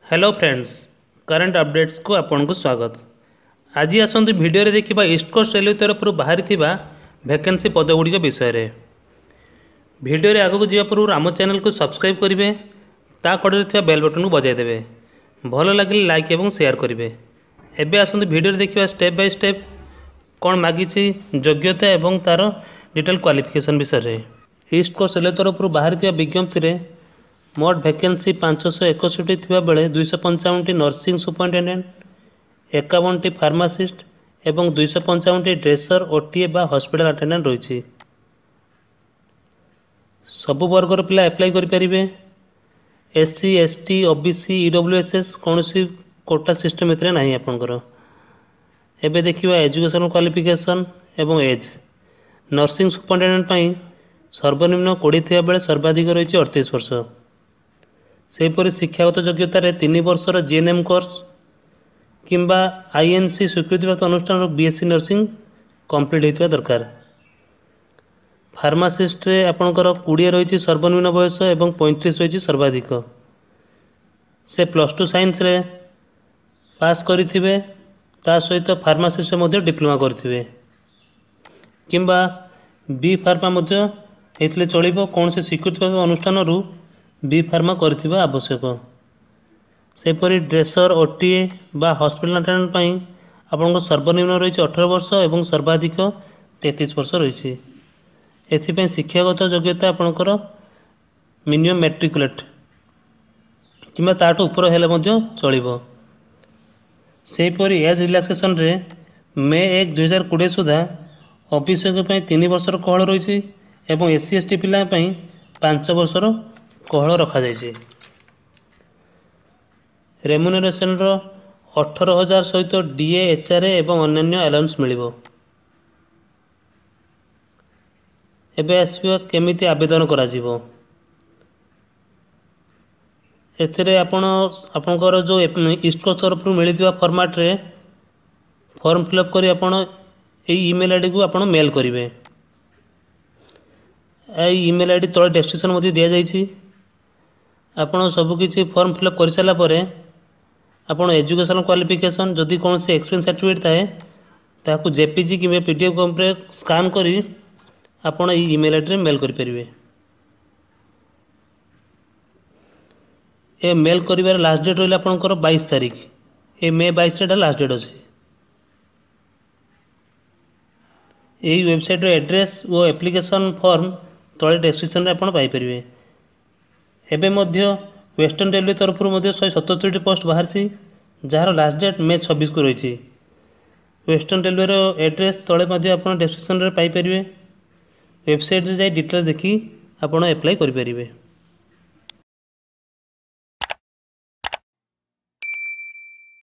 Hello friends, current ଅପଡେଟ୍ସକୁ ଆପଣଙ୍କୁ ସ୍ୱାଗତ। ଆଜି ଆସନ୍ତୁ ଭିଡ଼ିଓରେ ଦେଖିବା ଇଷ୍ଟକୋଷ୍ଟ ରେଲୱେ ତରଫରୁ ବାହାରିଥିବା ଭ୍ୟାକେନ୍ସି ପଦଗୁଡ଼ିକ ବିଷୟରେ। ଭିଡ଼ିଓରେ ଆଗକୁ ଯିବା ପୂର୍ବରୁ ଆମ ଚ୍ୟାନେଲକୁ ସବସ୍କ୍ରାଇବ୍ କରିବେ, ତା କଡ଼ରେ ଥିବା ବେଲ୍ ବଟନକୁ ବଜାଇ ଦେବେ। ଭଲ ଲାଗିଲେ ଲାଇକ୍ ଏବଂ ସେୟାର କରିବେ। ଏବେ ଆସନ୍ତୁ ଭିଡ଼ିଓରେ ଦେଖିବା ଷ୍ଟେପ୍ ବାଇ ଷ୍ଟେପ୍ କ'ଣ ମାଗିଛି ଯୋଗ୍ୟତା ଏବଂ ତା'ର ଡିଟେଲ୍ କ୍ୱାଲିଫିକେସନ୍ ବିଷୟରେ। ଇଷ୍ଟକୋଷ୍ଟ ରେଲୱେ ତରଫରୁ ବାହାରିଥିବା ବିଜ୍ଞପ୍ତିରେ ମୋଟ ଭ୍ୟାକେନ୍ସି 561 ଥିବାବେଳେ 255ଟି ନର୍ସିଂ ସୁପରିଟେଣ୍ଡେଣ୍ଟ, 51ଟି ଫାର୍ମାସିଷ୍ଟ ଏବଂ 255ଟି ଡ୍ରେସର, ଓଟିଏ ବା ହସ୍ପିଟାଲ ଆଟେଣ୍ଡାଣ୍ଟ ରହିଛି। ସବୁ ବର୍ଗର ପିଲା ଆପ୍ଲାଏ କରିପାରିବେ। SC, ST, OBC, EWS କୌଣସି କୋଟା ସିଷ୍ଟମ୍ ଏଥିରେ ନାହିଁ ଆପଣଙ୍କର। ଏବେ ଦେଖିବା ଏଜୁକେସନ୍ କ୍ୱାଲିଫିକେସନ୍ ଏବଂ ଏଜ୍। ନର୍ସିଂ ସୁପରିଟେଣ୍ଡେଣ୍ଟ ପାଇଁ ସର୍ବନିମ୍ନ 20 ଥିବାବେଳେ ସର୍ବାଧିକ ରହିଛି 38 ବର୍ଷ। ସେହିପରି ଶିକ୍ଷାଗତ ଯୋଗ୍ୟତାରେ 3 ବର୍ଷର ଜିଏନ୍ଏମ୍ କୋର୍ସ କିମ୍ବା ଆଇଏନ୍ସି ସ୍ୱୀକୃତିପ୍ରାପ୍ତ ଅନୁଷ୍ଠାନରୁ ବିଏସ୍ସି ନର୍ସିଂ କମ୍ପ୍ଲିଟ୍ ହୋଇଥିବା ଦରକାର। ଫାର୍ମାସିଷ୍ଟରେ ଆପଣଙ୍କର 20 ରହିଛି ସର୍ବନିମ୍ନ ବୟସ ଏବଂ 35 ରହିଛି ସର୍ବାଧିକ। ସେ +2 ସାଇନ୍ସରେ ପାସ୍ କରିଥିବେ, ତା ସହିତ ଫାର୍ମାସିଷ୍ଟରେ ମଧ୍ୟ ଡିପ୍ଲୋମା କରିଥିବେ କିମ୍ବା ବି ଫାର୍ମା ମଧ୍ୟ ହେଇଥିଲେ ଚଳିବ। କୌଣସି ସ୍ୱୀକୃତିପ୍ରାପ୍ତ ଅନୁଷ୍ଠାନରୁ ବି ଫାର୍ମା କରିଥିବା ଆବଶ୍ୟକ। ସେହିପରି ଡ୍ରେସର, ଓଟିଏ ବା ହସ୍ପିଟାଲ ଆଟେଣ୍ଡାଣ୍ଟ ପାଇଁ ଆପଣଙ୍କ ସର୍ବନିମ୍ନ ରହିଛି 18 ବର୍ଷ ଏବଂ ସର୍ବାଧିକ 33 ବର୍ଷ ରହିଛି। ଏଥିପାଇଁ ଶିକ୍ଷାଗତ ଯୋଗ୍ୟତା ଆପଣଙ୍କର ମିନିମମ୍ ମେଟ୍ରିକୁଲେଟ୍ କିମ୍ବା ତାଠୁ ଉପର ହେଲେ ମଧ୍ୟ ଚଳିବ। ସେହିପରି ଏଜ୍ ରିଲାକ୍ସେସନରେ ମେ 1, 2020 ସୁଦ୍ଧା ଓବିସିଙ୍କ ପାଇଁ 3 ବର୍ଷର କୋହଳ ରହିଛି ଏବଂ ଏସ୍ ସି, ଏସ୍ ଟି ପିଲାଙ୍କ ପାଇଁ 5 ବର୍ଷର କୋହଳ ରଖାଯାଇଛି। ରେମୁନେରେସନ୍ର 18,000 ସହିତ ଡିଏ, ଏଚ୍ଆର୍ଏ ଏବଂ ଅନ୍ୟାନ୍ୟ ଆଲାଉନ୍ସ ମିଳିବ। ଏବେ ଆସିବ କେମିତି ଆବେଦନ କରାଯିବ। ଏଥିରେ ଆପଣ ଆପଣଙ୍କର ଯେଉଁ ଇଷ୍ଟକୋଷ୍ଟ ତରଫରୁ ମିଳିଥିବା ଫର୍ମାଟ୍ରେ ଫର୍ମ ଫିଲ୍ଅପ୍ କରି ଆପଣ ଏଇ ଇମେଲ୍ ଆଇଡ଼ିକୁ ଆପଣ ମେଲ୍ କରିବେ। ଏଇ ଇମେଲ୍ ଆଇଡ଼ି ତଳେ ଡେସ୍କ୍ରିପସନ୍ ମଧ୍ୟ ଦିଆଯାଇଛି। ଆପଣ ସବୁକିଛି ଫର୍ମ ଫିଲ୍ଅପ୍ କରିସାରିଲା ପରେ ଆପଣ ଏଜୁକେସନ୍ କ୍ୱାଲିଫିକେସନ୍, ଯଦି କୌଣସି ଏକ୍ସପିରିଏନ୍ସ ସାର୍ଟିଫିକେଟ୍ ଥାଏ, ତାହାକୁ ଜେପିଜି କିମ୍ବା ପିଡିଏଫ୍ ଫର୍ମରେ ସ୍କାନ୍ କରି ଆପଣ ଏଇ ଇମେଲ୍ ଆଇଡ଼ିରେ ମେଲ୍ କରିପାରିବେ। ଏ ମେଲ୍ କରିବାର ଲାଷ୍ଟ ଡେଟ୍ ରହିଲା ଆପଣଙ୍କର 22 ତାରିଖ। ଏ ମେ 22ରେ ଏଇଟା ଲାଷ୍ଟ ଡେଟ୍ ଅଛି। ଏହି ୱେବସାଇଟ୍ର ଆଡ୍ରେସ୍ ଓ ଆପ୍ଲିକେସନ୍ ଫର୍ମ ତଳେ ଡେସ୍କ୍ରିପସନ୍ରେ ଆପଣ ପାଇପାରିବେ। ଏବେ ମଧ୍ୟ ୱେଷ୍ଟର୍ଣ୍ଣ ରେଲୱେ ତରଫରୁ ମଧ୍ୟ 177ଟି ପୋଷ୍ଟ ବାହାରିଛି, ଯାହାର ଲାଷ୍ଟ ଡେଟ୍ ମେ 26କୁ ରହିଛି। ୱେଷ୍ଟର୍ଣ୍ଣ ରେଲୱେର ଆଡ୍ରେସ୍ ତଳେ ମଧ୍ୟ ଆପଣ ଡେସ୍କ୍ରିପସନ୍ରେ ପାଇପାରିବେ। ୱେବସାଇଟ୍ରେ ଯାଇ ଡିଟେଲ୍ସ ଦେଖି ଆପଣ ଆପ୍ଲାଏ କରିପାରିବେ।